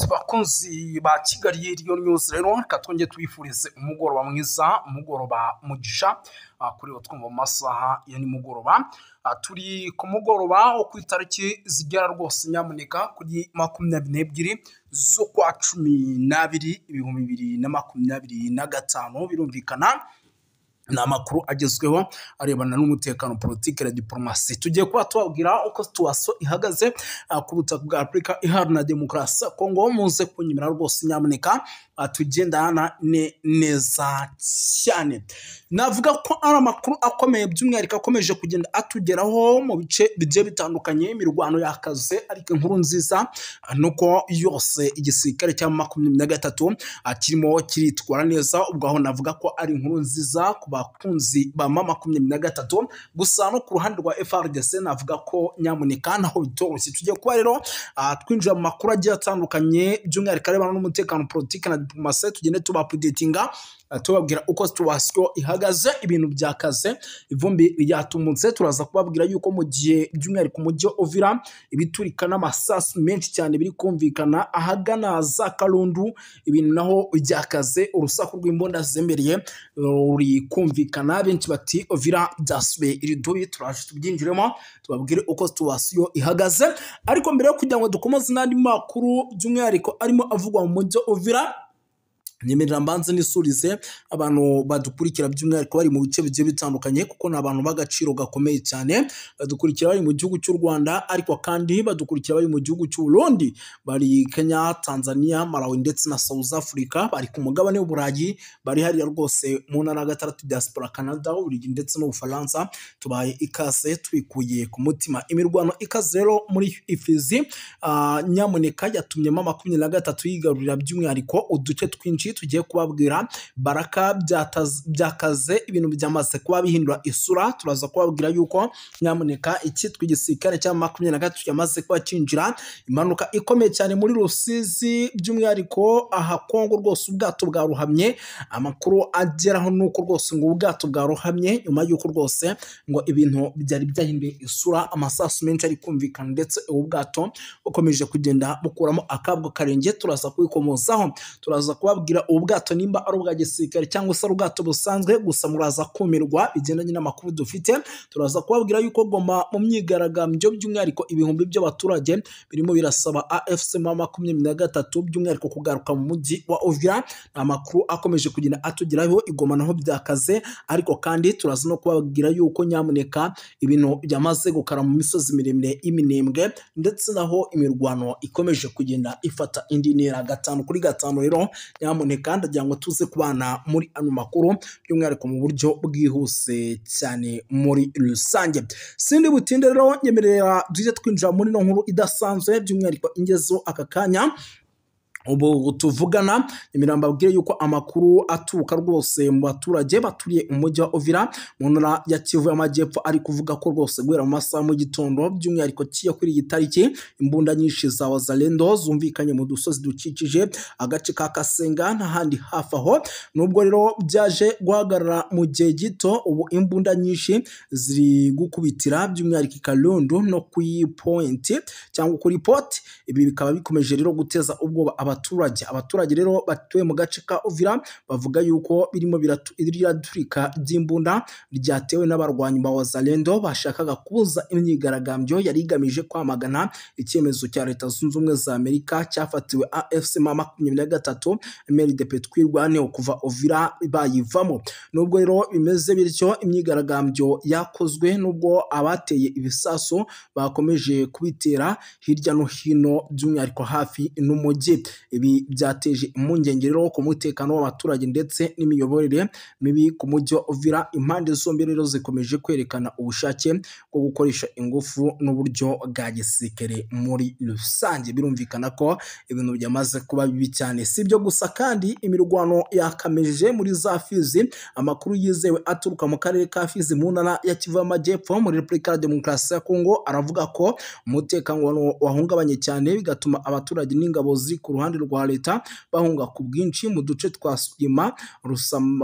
Bakunzi ba Kigali Lion News rero, reka twongere tubifurize umugoroba mwiza, umugoroba mugisha kuri bo twumva mu masaha ya nimugoroba. Turi ku mugoroba wo ku itariki zigera rwose nyamuneka kuri 22 z'ukwa 12 2025. Birumvikana ni amakuru agezweho arebana n'umutekano, politiki na diporomasi. Tugiye kuba tubabwira uko situation ihagaze ku butaka bwa Afurika Iharanira Demokarasi ya Kongo. Muze kunyemera rwose nyamuneka tugendana neza cyane. Navuga ko ari amakuru akomeye, by'umwihariko akomeje kugenda atugeraho mu bice bigiye bitandukanye. Imirwano yakaze, ariko inkuru nziza nuko yose igisirikare cya 23 kirimo kiritwara neza. Ubwo aho navuga ko ari inkuru nziza ku bakunzi ba 23. Gusa no ku ruhande rwa FARDC navuga ko nyamuneka naho bitoroshye. Tugiye kuba rero twinjira mu makuru agiye atandukanye, by'umwihariko arebana n'umutekano, politiki na diplomasi. Tugende tubaupdatinga, tubabwira uko situation ihagaze. Ibintu byakaze, ivumbi ryatumutse. Turaza kubabwira yuko mu gihe by'umwihariko umujyi wa Uvira ibiturika n'amasasu menshi cyane biri kumvikana ahagana za Karundu, ibintu naho byakaze, urusaku rw'imbunda zemereye ruri kumvikana. Benshi bati Uvira byasubiye iri dubi. Turaje tubyinjiremo, tubabwire uko situation ihagaze. Ariko mbere yo kugira ngo dukomeze n'andi makuru by'umwihariko arimo avugwa mu mujyi wa Uvira, nyemerera mbanze nisurize abantu badukurikira, by'umwihariko bari mu bice bigiye bitandukanye, kuko ni abantu b'agaciro gakomeye cyane. Badukurikira bari mu gihugu cy'u Rwanda, ariko kandi badukurikira bari mu gihugu cy'u Burundi, bari Kenya, Tanzania, Malawi ndetse na South Africa, bari ku mugabane w'Uburayi, bari hariya rwose mu ntara ya gatandatu diaspora, Canada, Ububiligi ndetse n'Ubufaransa. Tubaye ikaze twikuye ku mutima. Imirwano ikaze rero muri Ifizi nyamuneka yatumye 23 yigarurira by'umwihariko uduce twinshi tugiye kubabwira. Baraka byakaze, ibintu byamaze kuba bihindura isura. Turaza kubabwira yuko nyamuneka icyitwa igisirikare cya 23 cyamaze kuba cyinjira. Impanuka ikomeye cyane muri Rusizi, by'umwihariko aha Kongo rwose ubwato bwaruhamye. Amakuru ageraho nuko rwose ngo ubwato bwaruhamye nyuma y'uko rwose ngo ibintu byari byahinduye isura, amasasu menshi ari kumvikana, ndetse ubu bwato bukomeje kugenda bukuramo akabwo karenge. Turaza kubikomozaho, turaza kubabwira ubu bwato nimba ari ubwa gisirikare cyangwa se ari ubwato busanzwe. Gusa muraza kumirwa bigendanye n'amakuru dufite. Turaza kubabwira yuko Goma mu myigaragambyo, by'umwihariko ibihumbi by'abaturage birimo birasaba AFC 23 by'umwihariko kugaruka mu mujyi wa Uvira. Ni amakuru akomeje kugenda atugeraho. Igoma naho byakaze, ariko kandi turaza no kubabwira yuko nyamuneka ibintu byamaze gukara mu misozi miremire y'iminembwe, ndetse naho imirwano ikomeje kugenda ifata indi ntera 5 kuri 5. Rero nyamuneka ndagira ngo tuze kubana muri ano makuru, by'umwihariko mu buryo bwihuse cyane muri rusange. Sindi butinde rero, nyemerera duhite twinjira muri ino nkuru idasanzwe, by'umwihariko ingezo aka kanya ubu tuvugana. Imirambo abwire yuko amakuru aturuka rwose mu baturage baturiye umujyi wa Uvira mu ntara ya Kivu y'Amajyepfo ari kuvuga ko rwose guhera mu masaha mu gitondo, by'umwihariko kiyo kuri iyi tariki, imbunda nyinshi za Wazalendo zumvikanye mu dusozi dukikije agace ka Kasenga n'ahandi hafi aho. Nubwo rero byaje guhagarara mu gihe gito, ubu imbunda nyinshi ziri gukubitira by'umwihariko i Kalundu no kuri point cyangwa kuri port. Ibi bikaba bikomeje rero guteza ubwoba abaturage. Abaturage rero batuye mu gace ka Uvira bavuga yuko birimo iraturika ry'imbunda ryatewe n'abarwanyi ba Wazalendo bashakaga kubuza imyigaragambyo yari igamije kwamagana icyemezo cya Leta Zunze Ubumwe za Amerika cyafatiwe AFC 23 MRDP Twirwaneho kuva Uvira bayivamo. Nubwo rero bimeze bityo, imyigaragambyo yakozwe nubwo abateye ibisasu bakomeje kubitera hirya no hino, by'umwihariko hafi n'umujyi. Ibi byateje impungenge rero ku mutekano w'abaturage ndetse n'imiyoborere mibi ku mujyi wa Uvira. Impande zombi rero zikomeje kwerekana ubushake bwo gukoresha ingufu n'uburyo bwa gisirikare muri rusange. Birumvikana ko ibintu byamaze kuba bibi cyane. Si ibyo gusa kandi, imirwano yakameje muri za Fizi. Amakuru yizewe aturuka mu karere ka Fizi mu ntara ya Kivu y'Amajyepfo muri Repubulika ya Demokarasi ya Kongo aravuga ko umutekano wahungabanye cyane, bigatuma abaturage n'ingabo ziri ku ruhande rwa leta bahunga ku bwinshi mu duce twa Swima,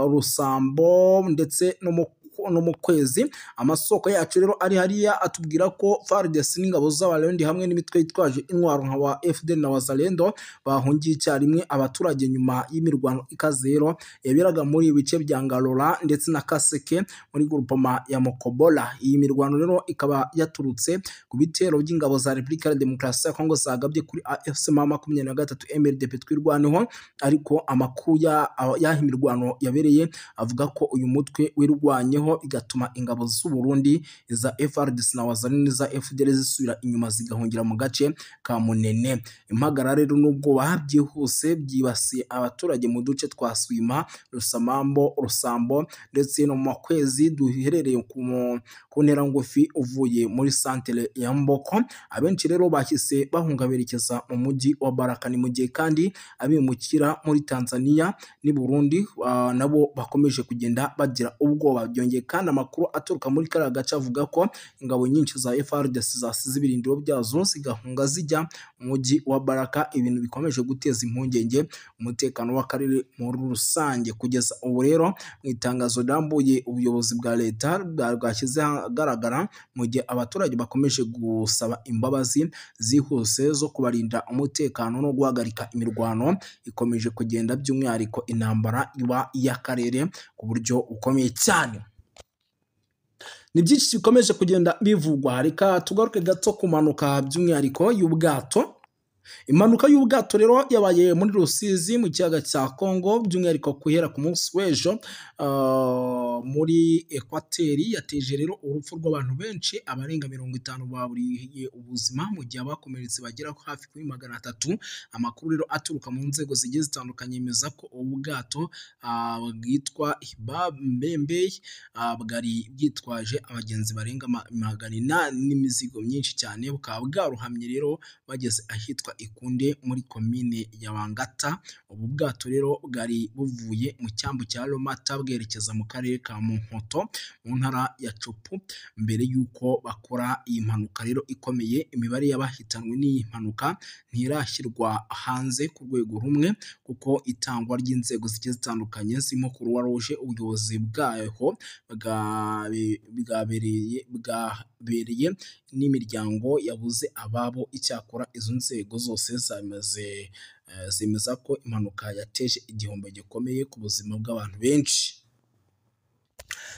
Rusambo ndetse no mu no mu kwezi. Amasoko yacu rero ari hariya atubwira ko FARDC n'ingabo z'Abarundi hamwe n'imitwe yitwaje intwaro nka wa FDL na Wazalendo bahungiye icyarimwe abaturage nyuma y'imirwano ikaze rero yaberaga muri ibice bya Ngarora ndetse na Kaseke muri groupement ya Mokobola. Iyi mirwano rero ikaba yaturutse ku bitero by'ingabo za Repubulika ya Demokarasi ya Kongo zagabye kuri AFC M23 MRDP Twirwaneho. Ariko amakuru y'aho imirwano yabereye avuga ko uyu mutwe wirwanyeho, bigatuma ingabo z'u Burundi za FARDC na Wazalendo za FDL zisubira inyuma zigahungira mu gace ka Munene. Impagarara rero n'ubwoba byihuse byibasiye abaturage mu duce twa Swima, Rusamambo, Rusambo ndetse no mu Makwezi duherereye ku ntera ngufi uvuye muri santere ya Mboko. Abenshi rero bahise bahunga berekeza mu mujyi wa Baraka. Ni mu gihe kandi abimukira muri Tanzania n'i Burundi nabo bakomeje kugenda bagira ubwoba. Byongeye kandi, amakuru aturuka muri kariya gace avuga ko ingabo nyinshi za FARDC zasize ibirindiro byazo zigahunga zijya mu mujyi wa Baraka, ibintu bikomeje guteza impungenge umutekano w'akarere muri rusange. Kugeza ubu rero, mu itangazo rirambuye ubuyobozi bwa leta bwashyize ahagaragara, mu gihe abaturage bakomeje gusaba imbabazi zihuse zo kubarinda umutekano no guhagarika imirwano ikomeje kugenda, by'umwihariko intambara iba iy'akarere ku buryo bukomeye cyane. Ni byinshi bikomeje kugenda bivugwa. Reka tugaruke gato ku mpanuka, by'umwihariko y'ubwato. Impanuka y'ubwato rero yabaye muri Rusizi mu kiyaga cya Kongo, by'umwihariko guhera ku munsi w'ejo muri Ekwateri, yateje rero urupfu rw'abantu benshi. Abarenga 50 baburiye ubuzima, mu gihe abakomeretse bagera hafi kuri 300. Amakuru rero aturuka mu nzego zigiye zitandukanye yemeza ko ubu bwato bwitwa Mbembe bwari bwitwaje abagenzi barenga 800 n'imizigo myinshi cyane, bukaba bwarohamye rero bageze ahitwa Ikunde muri komine ya Wangata. Ubu bwato rero bwari buvuye mu cyambu cya Lomata bwerekeza mu karere ka Monkoto mu ntara ya Tshopo mbere y'uko bakora iyi mpanuka rero ikomeye. Imibare y'abahitanwe n'iyi mpanuka ntirashyirwa hanze ku rwego rumwe, kuko itangwa ry'inzego zigiye zitandukanye zirimo Croix Rouge, ubuyobozi bwaho bwabereye n'imiryango yabuze ababo. Icyakora izo nzego zose zamaze zemeza ko impanuka yateje igihombo gikomeye ku buzima bw'abantu benshi.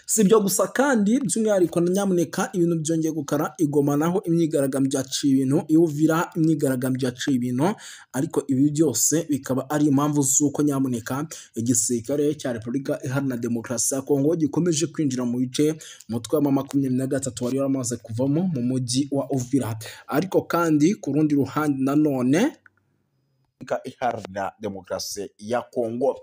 Si ibyo gusa kandi, by'umwihariko na nyamuneka ibintu byongeye gukara i Goma, naho imyigaragambyo yaciye ibintu, i Uvira imyigaragambyo yaciye ibintu. Ariko ibi byose bikaba ari impamvu z'uko nyamuneka igisirikare cya Repubulika Iharanira Demokarasi ya Kongo gikomeje kwinjira mu bice umutwe wa 23 wari waramaze kuvamo mu mujyi wa Uvira. Ariko kandi ku rundi ruhande nanone, Repubulika Iharanira Demokarasi ya Kongo,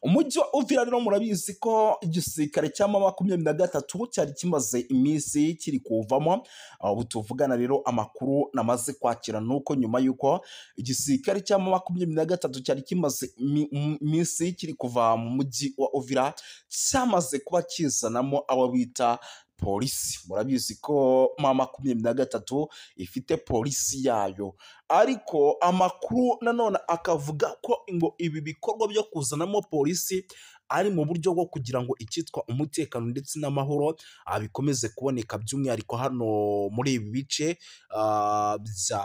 umujyi wa Uvira rero murabizi ko igisirikare cya 23 cyari kimaze iminsi kiri kuvamo. Ubu tuvugana rero, amakuru namaze kwakira nuko nyuma y'uko igisirikare cya 23 cyari kimaze iminsi kiri kuva mu mujyi wa Uvira, cyamaze kuba kizanamo abo bita polisi. Murabizi ko 23 ifite polisi yayo, ariko amakuru nanone akavuga ko ngo ibi bikorwa byo kuzanamo polisi ari mu buryo bwo kugira ngo icyitwa umutekano ndetse n'amahoro bikomeze kuboneka, by'umwihariko hano muri ibi bice bya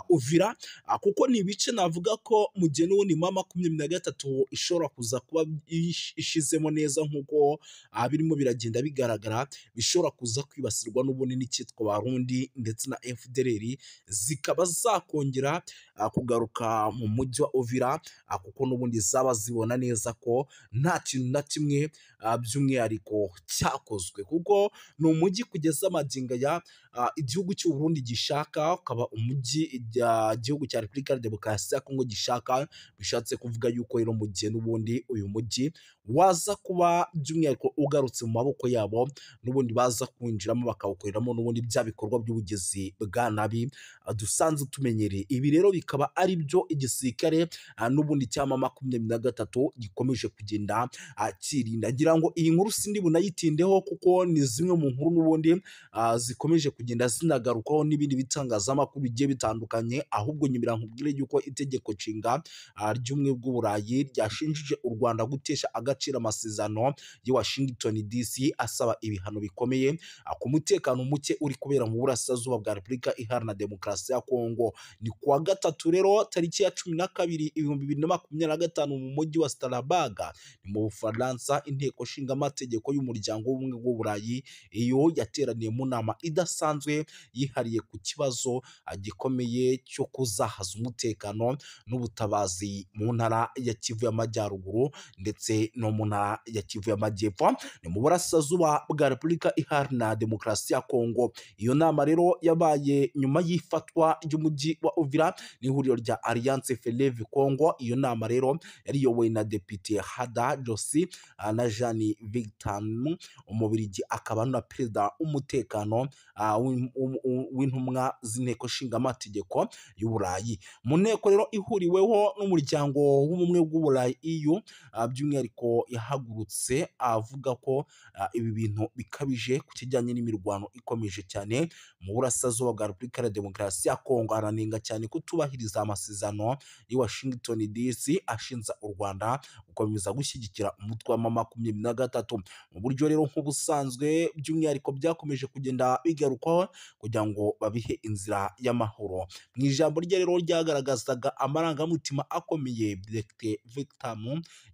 Uvira, kuko ni ibice navuga ko mu gihe n'ubundi 23 ishobora kuza kuba ishizemo neza nk'uko birimo biragenda bigaragara, bishobora kuza kwibasirwa n'ubundi n'icyitwa Barundi ndetse na FDLR, zikaba zakongera kugaruka mu mujyi wa Uvira, kuko n'ubundi zaba zibona neza ko nta kintu na kimwe by'umwihariko cyakozwe, kuko ni umujyi kugeza magingo aya igihugu cy'u Burundi gishaka, ukaba umujyi igihugu cya Repubulika ya Demokarasi ya Kongo gishaka. Bishatse kuvuga yuko rero mu gihe n'ubundi uyu mujyi waza kuba by'umwihariko ugarutse mu maboko yabo, n'ubundi baza kwinjiramo bakawukoreramo n'ubundi bya bikorwa by'ubugizi bwa nabi dusanzwe tumenyereye. Ibi rero bikaba bikaba ari byo igisirikare n'ubundi cyama 23 gikomeje kugenda kirinda. Ngira ngo iyi nkuru sindi bunayitindeho kuko ni zimwe mu nkuru n'ubundi zikomeje kugenda zinagarukaho n'ibindi bitangazamakuru bigiye bitandukanye. Ahubwo nyibira nkubwire yuko itegeko nshinga ry'ubumwe bw'Uburayi ryashinjije u Rwanda gutesha agaciro amasezerano ya Washington DC asaba ibihano bikomeye ku mutekano muke uri kubera mu burasirazuba bwa Repubulika Iharanira Demokarasi ya Kongo. Ni kuwa gatatu rero tariki ya 12 2025 mu mujyi wa Strasbourg ni mu Bufaransa, inteko nshinga amategeko y'umuryango w'ubumwe bw'Uburayi iyo yateraniye mu nama idasanzwe yihariye ku kibazo gikomeye cyo kuzahaza umutekano n'ubutabazi mu ntara ya Kivu y'Amajyaruguru ndetse no mu ntara ya Kivu y'Amajyepfo, ni mu burasirazuba bwa Repubulika Iharanira Demokarasi ya Kongo. Iyo nama rero yabaye nyuma y'ifatwa ry'umujyi wa Uvira n'ihuriro rya Alliance Fleuve Congo. Iyo nama rero yari iyobowe na Depite Hada Josi na Jeanne Victor, Umubirigi akaba na perezida w'umutekano w'intumwa z'inteko nshingamategeko y'Uburayi. Mu nteko rero ihuriweho n'umuryango w'ubumwe bw'Uburayi EU, by'umwihariko yahagurutse avuga ko ibi bintu bikabije ku kijyanye n'imirwano ikomeje cyane mu burasirazuba bwa Repubulika ya Demokarasi ya Kongo. Aranenga cyane kutubahiriza amasezerano y'i Washington DC ashinja u Rwanda gukomeza gushyigikira umutwe wa M23 mu buryo rero nk'ubusanzwe, by'umwihariko byakomeje kugenda bigarukwaho kugira ngo babihe inzira y'amahoro. Mu ijambo rye rero ryagaragazaga amarangamutima akomeye, Dr Victor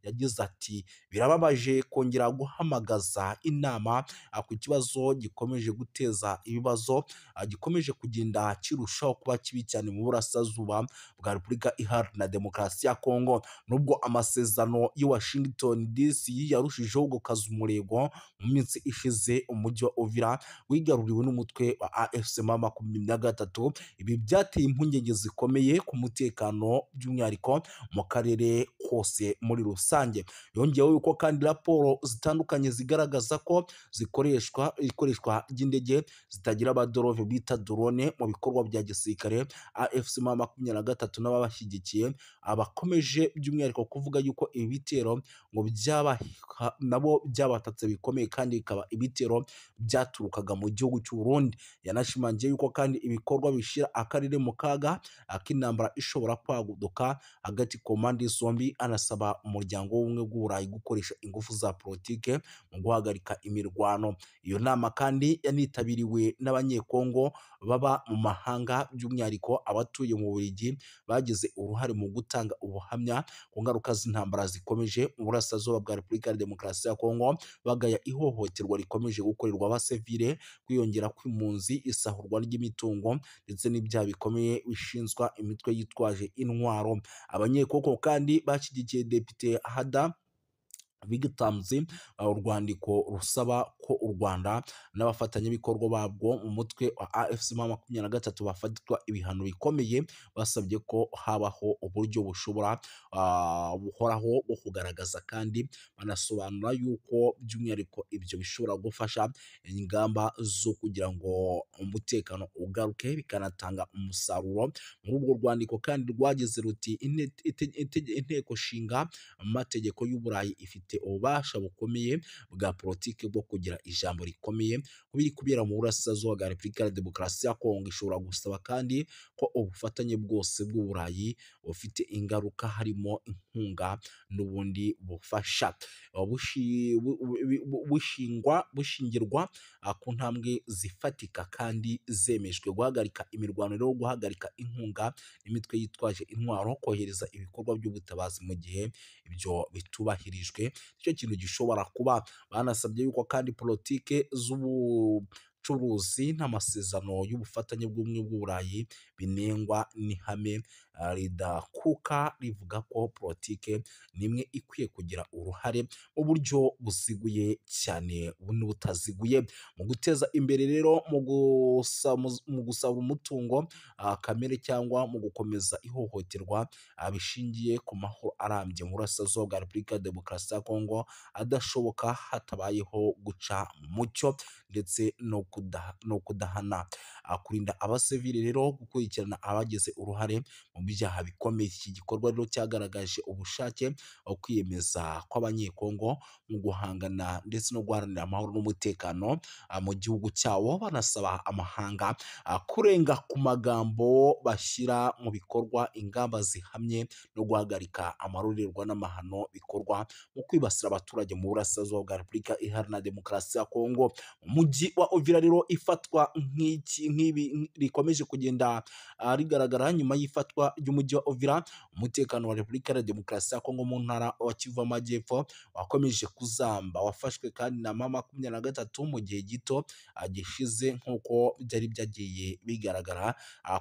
yagize ati: birababaje kongera guhamagaza inama ku kibazo gikomeje guteza ibibazo, gikomeje kugenda kirushaho kuba kibi cyane mu burasirazuba bwa Repubulika Iharanira Demokarasi ya Kongo. Nubwo amasezerano y'i Washington DC yarushijeho gukaza umurego mu minsi ishize, umujyi wa Uvira wigaruriwe n'umutwe wa AFC M23. Ibi byateye impungenge zikomeye ku mutekano by'umwihariko mu karere kose muri rusange. Yongeyeho yuko kandi raporo zitandukanye zigaragaza ko zikoreshwa ikoreshwa ry'indege zitagira abadorove bita drone mu bikorwa bya gisirikare. AFC M23 n'ababashyigikiye abakomeje by'umwihariko kuvuga yuko ibi bitero ngo byaba nabo byabatatse bikomeye, kandi bikaba ibitero byaturukaga mu gihugu cy'u Burundi. Yanashimangiye yuko kandi ibikorwa bishyira akarere mu kaga ak'intambara ishobora kwaguduka hagati ku mpande zombi. Anasaba umuryango w'ubumwe bw'Uburayi gukoresha ingufu za politike mu guhagarika imirwano. Iyo nama kandi yanitabiriwe n'Abanyekongo baba mu mahanga, by'umwihariko abatuye mu Bubiligi bagize uruhare mu gutanga ubuhamya ku ngaruka z'intambara zikomeje mu burasirazuba bwa Repubulika ya Demokarasi ya Kongo, bagaya ihohoterwa rikomeje gukorerwa abasivile, kwiyongera kw'impunzi, isahurwa ry'imitungo ndetse n'ibyaha bikomeye bishinzwa imitwe yitwaje intwaro. Abanyekongo kandi bashyigikiye Depite Hada Bigitamzi urwandiko rusaba ko u Rwanda n'abafatanyabikorwa babwo mu mutwe wa AFC M23 bafatirwa ibihano bikomeye. Basabye ko habaho uburyo bushobora buhoraho bwo kugaragaza, kandi banasobanura yuko by'umwihariko ibyo bishobora gufasha ingamba zo kugira ngo umutekano ugaruke, bikanatanga umusaruro. Muri urwo rwandiko kandi rwagize ruti: inteko nshinga amategeko y'Uburayi ifite ububasha bukomeye bwa politiki bwo kugira ijambo rikomeye ku biri kubera mu burasirazuba bwa Repubulika ya Demokarasi ya Kongo. Ishobora gusaba kandi ko ubufatanye bwose bw'Uburayi bufite ingaruka, harimo inkunga n'ubundi bufasha bushingirwa ku ntambwe zifatika kandi zemejwe. Guhagarika imirwano rero, guhagarika inkunga n'imitwe yitwaje intwaro, kohereza ibikorwa by'ubutabazi mu gihe ibyo bitubahirijwe, nicyo kintu gishobora kuba. Banasabye yuko kandi politike z'ubucuruzi n'amasezerano y'ubufatanye bw'ubumwe bw'Uburayi binengwa n'ihame ridakuka rivuga ko politike nimwe ikwiye kugira uruhare mu buryo buziguye cyane n'ubutaziguye mu guteza imbere rero mu gusaba umutungo kamere cyangwa mu gukomeza ihohoterwa bishingiye ku mahoro arambye mu burasirazuba bwa Repubulika ya Demokarasi ya Kongo adashoboka hatabayeho guca mucyo ndetse no kudahana. Kurinda abasivili rero, gukurikirana abagize uruhare mu byaha bikomeye. Iki gikorwa rero cyagaragaje ubushake, kwiyemeza kw'Abanyekongo mu guhangana ndetse no guharanira amahoro n'umutekano mu gihugu cyabo, banasaba amahanga kurenga ku magambo bashyira mu bikorwa ingamba zihamye no guhagarika amarorerwa n'amahano bikorwa mu kwibasira abaturage mu burasirazuba bwa Repubulika Iharanira Demokarasi ya Kongo. Umujyi wa Uvira rero ifatwa nk'iki nk'ibi rikomeje kugenda rigaragara nyuma y'ifatwa ry'umujyi wa Uvira. Umutekano wa Repubulika Iharanira Demokarasi ya Kongo mu ntara wa Kivu Amajyepfo wakomeje kuzamba, wafashwe kandi na M23 mu gihe gito gishize nk'uko byari byagiye bigaragara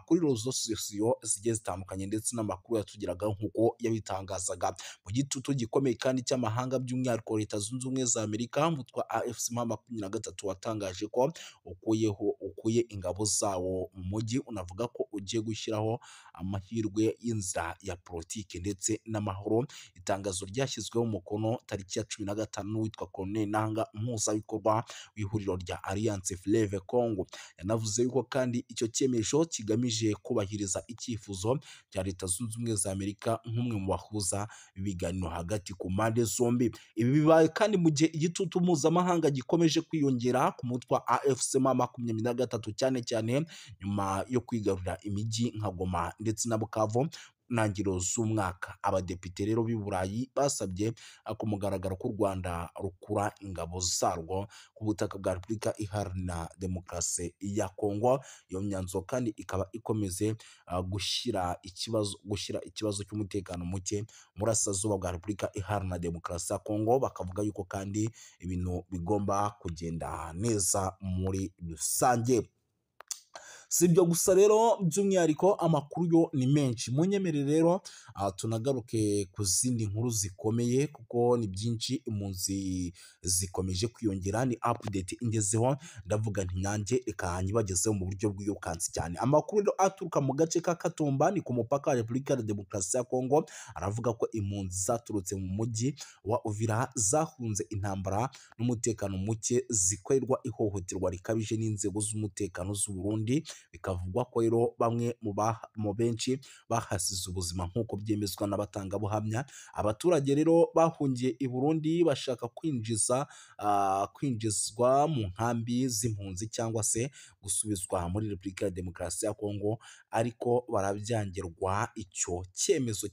kuri rezo sosiyo zigiye zitandukanye ndetse n'amakuru yatugeraga nk'uko yabitangazaga. Mu gitutu gikomeye kandi cy'amahanga, by'umwihariko Leta Zunze Ubumwe za Amerika, umutwe wa AFC M23 watangaje ko ukuye ingabo zawo mu mujyi, unavuga ko ugiye gushyiraho amahirwe y'inzira ya politiki ndetse n'amahoro. Itangazo ryashyizweho umukono tariki ya 15 n'uwitwa Colonel Nanga, umuhuzabikorwa w'ihuriro rya Alliance Fleuve Congo. Yanavuze yuko kandi icyo cyemezo kigamije kubahiriza icyifuzo cya Leta Zunze Ubumwe za Amerika nk'umwe mu bahuza ibiganiro hagati ku mpande zombi. Ibi bibaye kandi mu gihe igitutu mpuzamahanga gikomeje kwiyongera ku mutwe wa AFC M23, cyane cyane nyuma yo kwigarurira imijyi nka Goma ndetse na Bukavu ntangiriro z'umwaka. Abadepite rero b'i Burayi basabye ku mugaragaro ko u Rwanda rukura ingabo zarwo ku butaka bwa Repubulika Iharanira Demokarasi ya Kongo. Iyo myanzuro kandi ikaba ikomeze gushyira ikibazo cy'umutekano muke mu burasirazuba bwa Repubulika Iharanira Demokarasi ya Kongo, bakavuga yuko kandi ibintu bigomba kugenda neza muri rusange. Si ibyo gusa rero, by'umwihariko amakuru yo ni menshi. Munyemerere rero tunagaruke ku zindi nkuru zikomeye kuko ni byinshi, impunzi zikomeje kwiyongera. Ni update ingezeho, ndavuga nti nanjye reka nyibagezeho mu buryo bwirukansi cyane. Amakuru rero aturuka mu gace ka Katumba, ni ku mupaka wa Repubulika ya Demokarasi ya Kongo, aravuga ko impunzi zaturutse mu mujyi wa Uvira zahunze intambara n'umutekano muke, zikorerwa ihohoterwa rikabije n'inzego z'umutekano z'u Burundi. Bikavugwa ko rero bamwe mu benshi bahasize ubuzima nk'uko byemezwa n'abatangabuhamya. Abaturage rero bahungiye i Burundi bashaka kwinjizwa mu nkambi z'impunzi cyangwa se gusubizwa muri Repubulika ya Demokarasi ya Kongo, ariko barabyangirwa. Icyo cyemezo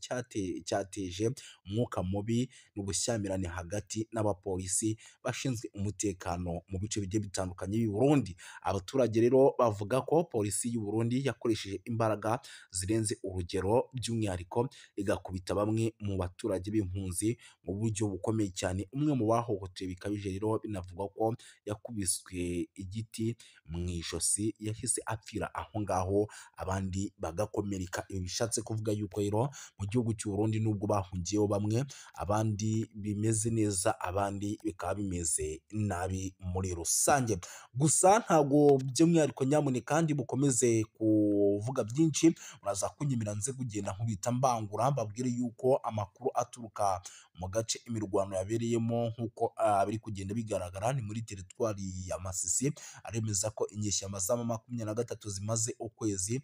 cyateje umwuka mubi n'ubushyamirane hagati n'abapolisi bashinzwe umutekano mu bice bigiye bitandukanye by'i Burundi. Abaturage rero bavuga ko polisi y'u Burundi yakoresheje imbaraga zirenze urugero, by'umwihariko igakubita bamwe mu baturage b'impunzi mu buryo bukomeye cyane. Umwe mu bahohotewe bikabije rero binavugwa ko yakubiswe igiti mu ijosi, yahise apfira aho ngaho, abandi bagakomereka. Ibi bishatse kuvuga yuko rero mu gihugu cy'u Burundi nubwo bahungiyeho bamwe, abandi bimeze neza, abandi bikaba bimeze nabi muri rusange. Gusa ntabwo by'umwihariko nyamuneka kandi mukomeze kuvuga byinshi, muraza kunyemera nze kugenda nkubita mbangura mbabwire yuko amakuru aturuka mu gace imirwano yabereyemo nk'uko biri kugenda bigaragara ni muri teritwari ya Masisi, aremeza ko inyeshyamba za M23 zimaze ukwezi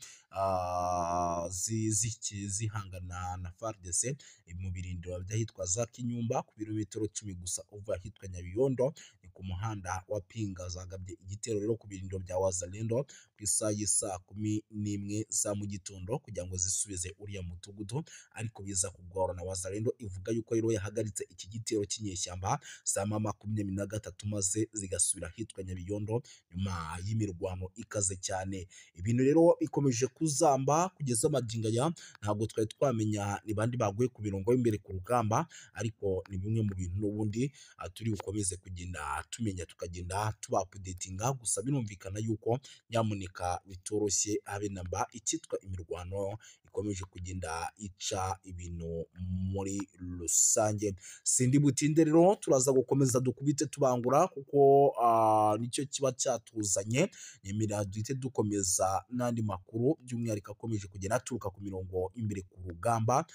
zihangana na FARDC mu birindiro by'ahitwa za Kinyumba ku birometero 10 gusa uva ahitwa Nyabiyondo, ni ku muhanda wa Pinga. Zagabye igitero rero ku birindiro bya Wazalendo ku isaha y'isaa 11 za mu gitondo kugira ngo zisubize uriya mudugudu, ariko biza kugorana. Wazalendo ivuga yuko rero yahagaritse iki gitero cy'inyeshyamba za M23 maze zigasubira ahitwa Nyabiyondo nyuma y'imirwano ikaze cyane. Ibintu rero bikomeje kuzamba kugeza magingo aya, ntabwo twari twamenya ni bandi baguye ku mirongo y'imbere ku rugamba, ariko ni bimwe mu bintu n'ubundi turi bukomeze kugenda tumenya, tukagenda tuba updatinga. Gusa birumvikana yuko nyamuneka bitoroshye habe namba, icyitwa imirwano ikomeje kugenda ica ibintu muri rusange. Sindi butinde rero, turaza gukomeza dukubite tubangura kuko nicyo kiba cyatuzanye. Nyemera duhite dukomeza n'andi makuru by'umwihariko akomeje kugenda aturuka ku mirongo imbere ku rugamba,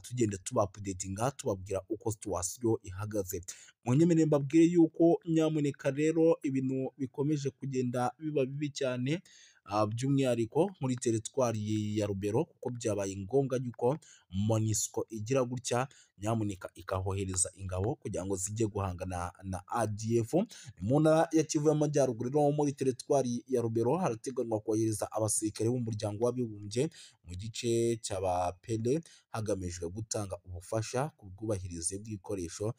tugenda tuba updatinga tubabwira uko situation ihagaze. Munyemerere mbabwire yuko nyamuneka rero ibintu bikomeje kugenda biba bibi cyane. by'umwihariko muri teritwari ya Rubero, kuko byabaye ngombwa yuko MONUSCO igira gutya nyamuneka ikahohereza ingabo kugira ngo zijye guhangana na ADF. Mu ntara ya Kivu y'Amajyaruguru no muri teritwari ya Rubero harateganywa kohereza abasirikare b'umuryango w'abibumbye mu gice cy'Abapele, hagamijwe gutanga ubufasha ku bwubahirize bw'ibikoresho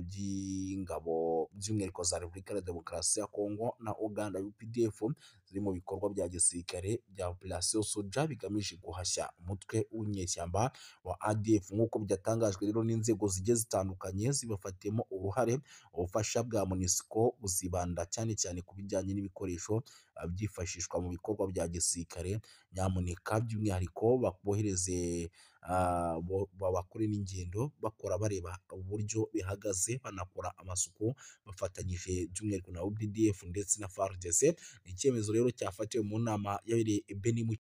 by'ingabo by'umwihariko za Repubulika ya Demokarasi ya Kongo na Uganda UPDF ziri mu bikorwa bya gisirikare bya Operation Soja bigamije guhashya umutwe w'inyeshyamba wa ADF, nk'uko byatangajwe rero n'inzego zigiye zitandukanye zibafatiyemo uruhare. Ubufasha bwa MONUSCO buzibanda cyane cyane ku bijyanye n'ibikoresho byifashishwa mu bikorwa bya gisirikare, nyamuneka by'umwihariko bohereze bakore n'ingendo bakora bareba uburyo bihagaze, banakora amasuku bafatanyije by'umwihariko na UPDF ndetse na FARDC. Ni icyemezo rero cyafatiwe mu nama yabereye i Beni mu